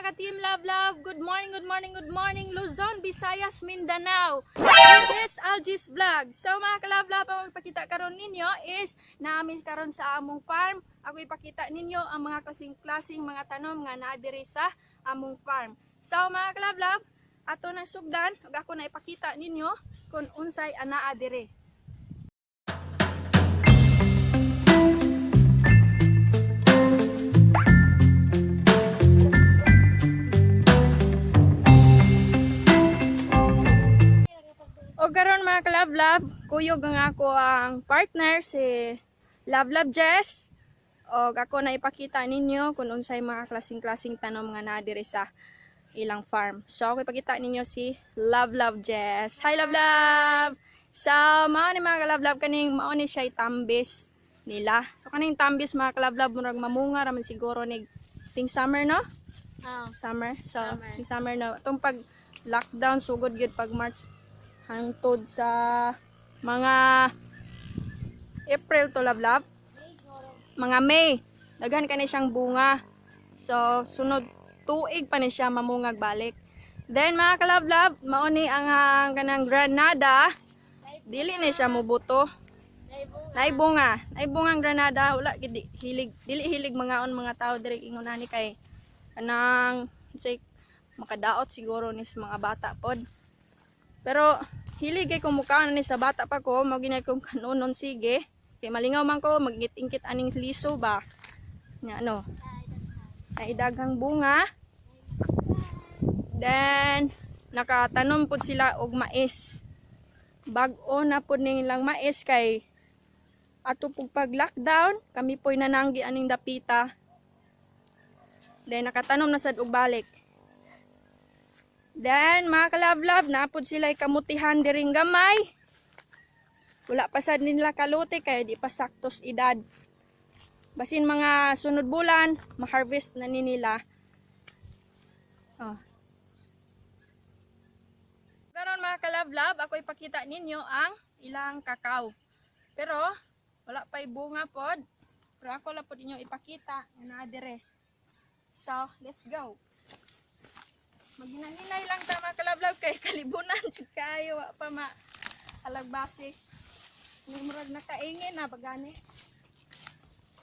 Mga ka-Team Love Love. Good morning, good morning, good morning, Luzon, Visayas, Mindanao. This is Algie's Vlog. So mga ka-Love Love, ang ipakita karon ninyo is namin karon sa among farm. Ako ipakita ninyo ang mga klaseng-klaseng mga tanom nga naa diri sa among farm. So mga ka-Love Love, ato nang sugdan ug ako na ipakita ninyo kung unsay anaa diri. O karon mga ka-Love, kuyog ang ako ang partner si Love Love Jess. O ako na ipakita ninyo kung unsay mga klaseng-klaseng tanom nga naa diri sa ilang farm. So ako ipakita ninyo si Love Love Jess. Hi Love Love. So mao ni mga ka-Love Love, kaning mao ni siya tambis nila. So kaning tambis, mga ka-Love Love, murag mamunga ra man siguro ni ting summer, no? Oh. Summer. So, Summer. ting summer na itong pag lockdown sugod gyud pag March hangtod sa mga April to, Love Love. Mga May. Daghan kani siyang bunga. So, sunod tuig pa ni siya mamungag balik. Then mga ka-Love, mao ni ang kanang granada. Dili ni siya mubuto. Naay bunga. Naay bunga ang granada. Wala gid hilig, dili hilig mangaon mga tao diri ingon ani kay kanang say makadaot siguro ni sa mga bata pod. Pero hilig kay kung mukaon ni sa bata pa ko, mao ginay kong kanunon sige. Kay malingaw man ko magingit-ingkit aning liso ba. Nya ano. Ay daghang bunga. Then nakatanom pod sila og mais. Bag-o na pod nilang mais kay ato pug pag lockdown, kami po'y nananggi aning dapita. Then nakatanom na sad og balik. Then mga kalablab, napod sila kamutihan diring gamay. Wala pa sad nila kaluti kay di pa saktos edad. Basin mga sunod bulan, ma-harvest na ni nila. Oh. Karon mga kalablab, ako ipakita ninyo ang ilang kakao. Pero wala pa'y bunga pod. Pero ako lang pod inyo ipakita nga naa dire. So, let's go. Maghinay-hinay lang ta mga kalablab kay kalibunan jud kayo, wa pa ma halagbasi. Ni murag nakaingin na bagani.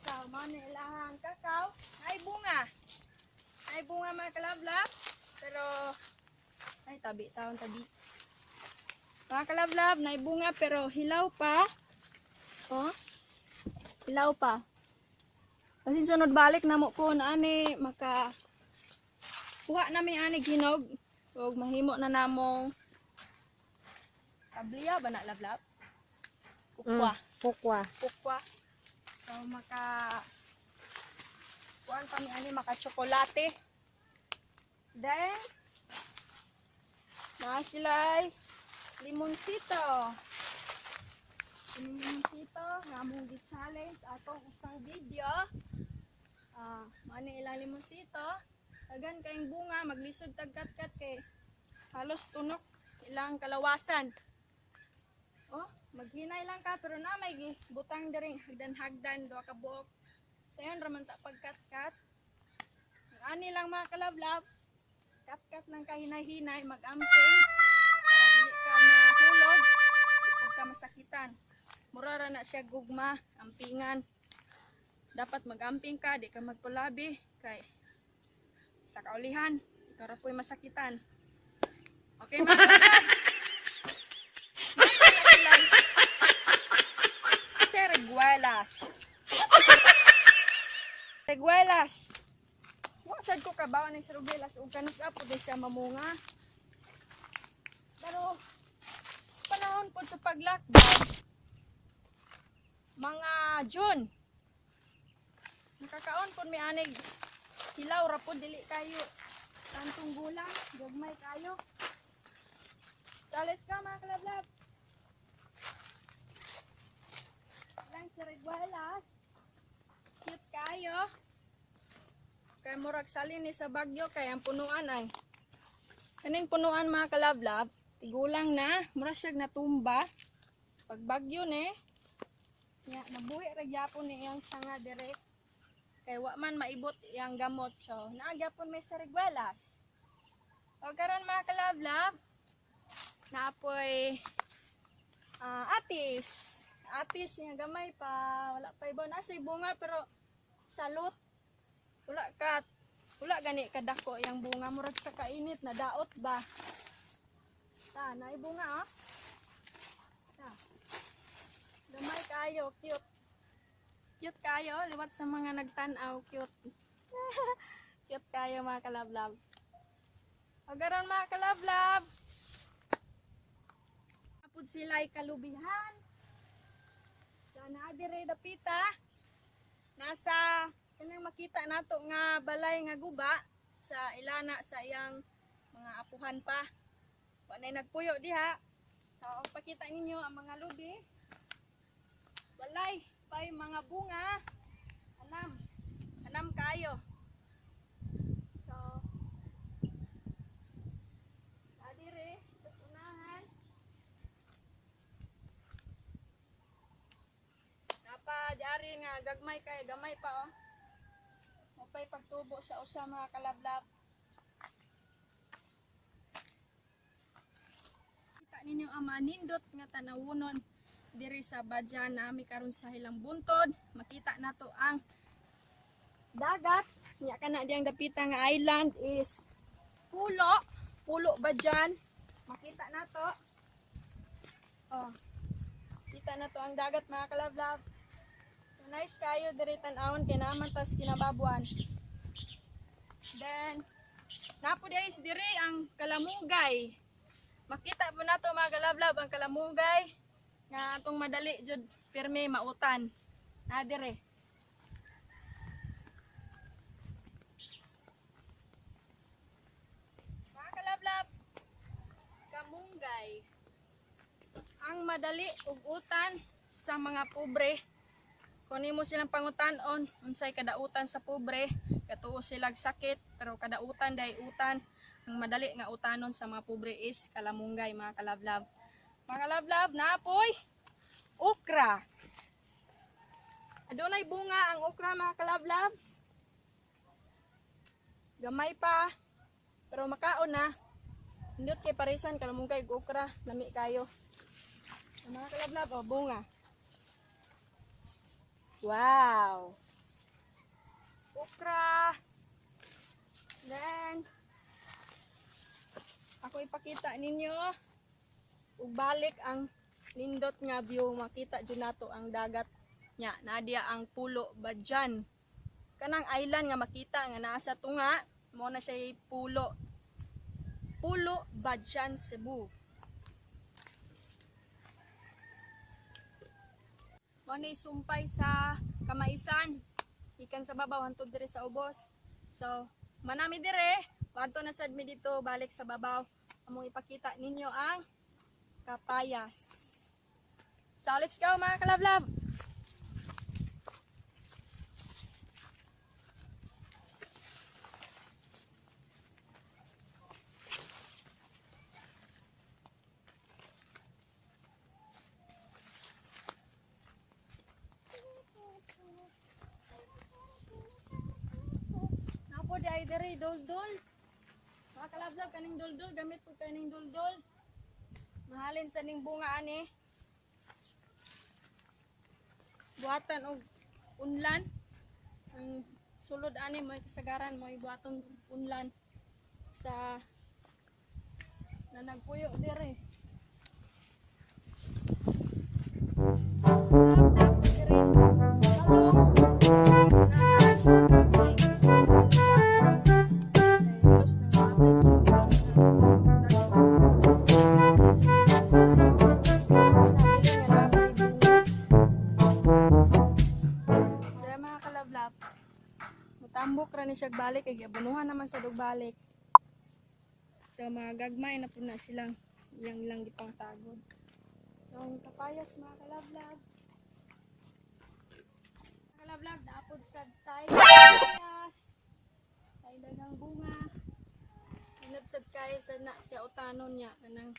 So, mao na ilahang kakao. Ay bunga. Ay bunga mga kalablab. Pero ay tabi taon tabi. Mga kalablab, naay bunga pero hilaw pa. Oh. Hilaw pa. Kasi sunod balik na mo po na ani maka kuha na mi ani hinog ug mahimo na namong tabliya ba na, Love Love? Kukwa. Pukwa. Kukwa. So maka kuan pa mi ani maka tsokolate. Then naa sila'y limonsito. Limonsito nga among gi-challenge atong usang video. Ah, mao ni ilang limonsito. Daghan kayong bunga, maglisod tag kat-kat kay halos tunok ilang kalawasan. Oh, maghinay lang ka pero na may butang diri hagdan-hagdan duha ka buok. Sayon ra man ta pagkat-kat. Ang ani lang mga kalablab, kat-kat lang ka hinay-hinay, mag-amping para dili ka mahulog, di pud ka masakitan. Mura ra na siya gugma, ampingan. Dapat mag-amping ka, di ka magpulabi kay sa kaulihan, ikaw ra po'y masakitan. Okay, mga kalablab. Serguelas. Serguelas. Wa sad ko kabaw ng serguelas ug kanus po di siya mamunga. Pero panahon pod sa pag-lockdown, mga June, nakakaon pod mi anig hilaw ra pod, dili kayo tantong gulang, gagmay kayo. So let's go mga kalablab. Lang siriguelas. Cute kayo. Kay murag salin ni sa Bagyo kay ang punuan ay. Kaning punuan mga kalablab, tigulang na, mura siya natumba. Pag bagyo ni, nya nabuhi ra gyapon ni iyang sanga dire. Kay wa man maibot iyang gamot, so naa gyapon may sarigwelas. O karon, mga kalablab, naapoy atis. Atis nga gamay pa, wala pa ibaw. Nasa bunga pero salot. Wala gani kadako iyang bunga, murag sa kainit na daot ba. Ta, naay bunga, ah. Ta. Gamay kayo, cute. Cute kayo, liwat sa mga nagtan-aw, cute. Cute kayo, mga kalablab. O karon, mga kalablab, apud sila ay kalubihan. Sa naa dire dapita, nasa kanang makita nato nga balay nga guba sa ilana sa iyang mga apuhan pa. Wa nay nagpuyo diha. So, pakita ninyo ang mga lubi. Walay pay mga bunga. Anam. Anam kayo. So, adire sa unahan. Napa diari nga gagmay kay gamay pa, oh. Mapay pagtubo sa usa, mga kalablab. Kita ninyo ang manindot nga tanawunon diri sa Badyan nami karon sa Hilang Buntod. Makita nato ang dagat. Nya kana diyang dapita nga island is Pulo, Pulo Badyan. Makita nato. Oh. Kita nato ang dagat, mga kalablab. So, nice kayo diri tan-awon kay naman tas kinababuan. Then napo diay diri ang kalamugay. Makita po nato, mga kalablab, ang kalamugay nga atong madali jud pirmi mautan. Na dire. Mga kalablab, kamunggay. Ang madali ug utan sa mga pobre. Kung nimo silang pangutanon, unsay kadautan sa pobre, katuo silag sakit, pero kadautan day utan. Ang madali nga utanon sa mga pobre is kalamunggay, mga kalablab. Mga kalablab, naapoy okra. Adunay bunga ang okra, mga kalablab. Gamay pa, pero makaon na. Indot kay parisan kalamunggay ug okra, lami kayo. Ang mga kalablab, oh, bunga. Wow! Okra. Then, ako ipakita ninyo ug balik ang nindot nga view, makita jud nato ang dagat nya nadia ang Pulo Badyan. Kanang island nga makita nga naa sa tunga mo na siya Pulo, Pulo Badyan, Cebu. Mo ni sumpay sa Kamaisan gikan sa babaw hantod dire sa ubos. So manami dire, adto na sad mi dito balik sa babaw, among ipakita ninyo ang kapayas. So let's go, mga kalablab. Napo di ay diri doldol. Mga kalablab, kaning doldol, gamit po kaning doldol. Mahalin sa ning bunga ani. Buhatan og unlan. Ang sulod ani may kasagaran mo buhaton unlan sa na nagpuyo dire. Tapos dire talong. Tapos Dara, mga kalablap, mutambok ra ni siya balik kay giabunuhan naman sa balik. So mga gagmay na po na silang iyang lang gipangtagod. Yung kapayas, mga kalablab. Mga kalablab, naapod sa tay kapayas. Tay dagang bunga. Inat sad kay sa na siya utanon niya kanang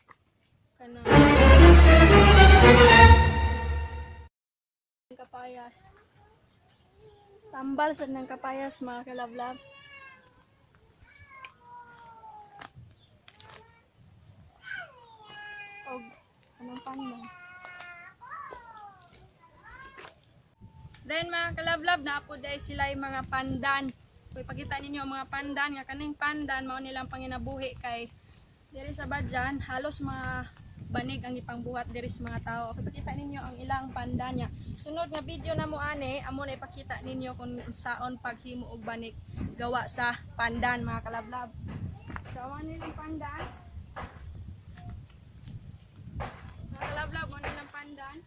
kanang kapayas. Tambal sa ng kapayas, mga kalablab. Og anong pandan. Then, mga kalablab, naa po diay sila yung mga pandan. Kung ipakita ninyo ang mga pandan, nga kaning pandan, mao nilang panginabuhi kay diri sa Badjan, halos mga banig ang ipangbuhat diri sa mga tao. Kung ipakita ninyo ang ilang pandan niya. Sunod nga video na mo ane, amo na ipakita ninyo kung unsaon paghimo og banig gawa sa pandan, mga kalablab. So, amo nilang pandan. Mga kalablab, mo nilang pandan.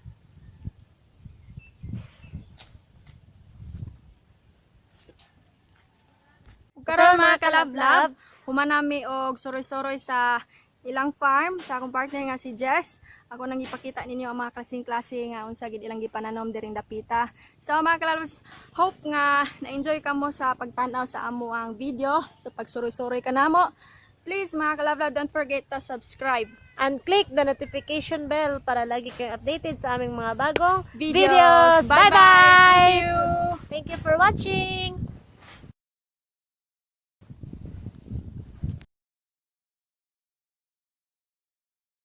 Ug karon, mga kalablab, human nami og suroy-suroy sa ilang farm sa akong partner nga si Jess. Ako nang ipakita ninyo ang mga klaseng-klase nga unsa gid ilang gipananom diring dapita. So, mga kalablab, hope nga na-enjoy kamo sa pagtan-aw sa amo ang video, sa pagsuroy-suroy kanamo. Please, mga kalablab, don't forget to subscribe And click the notification bell para lagi kayong updated sa aming mga bagong videos. videos. Bye-bye. Bye-bye! Thank you. Thank you for watching!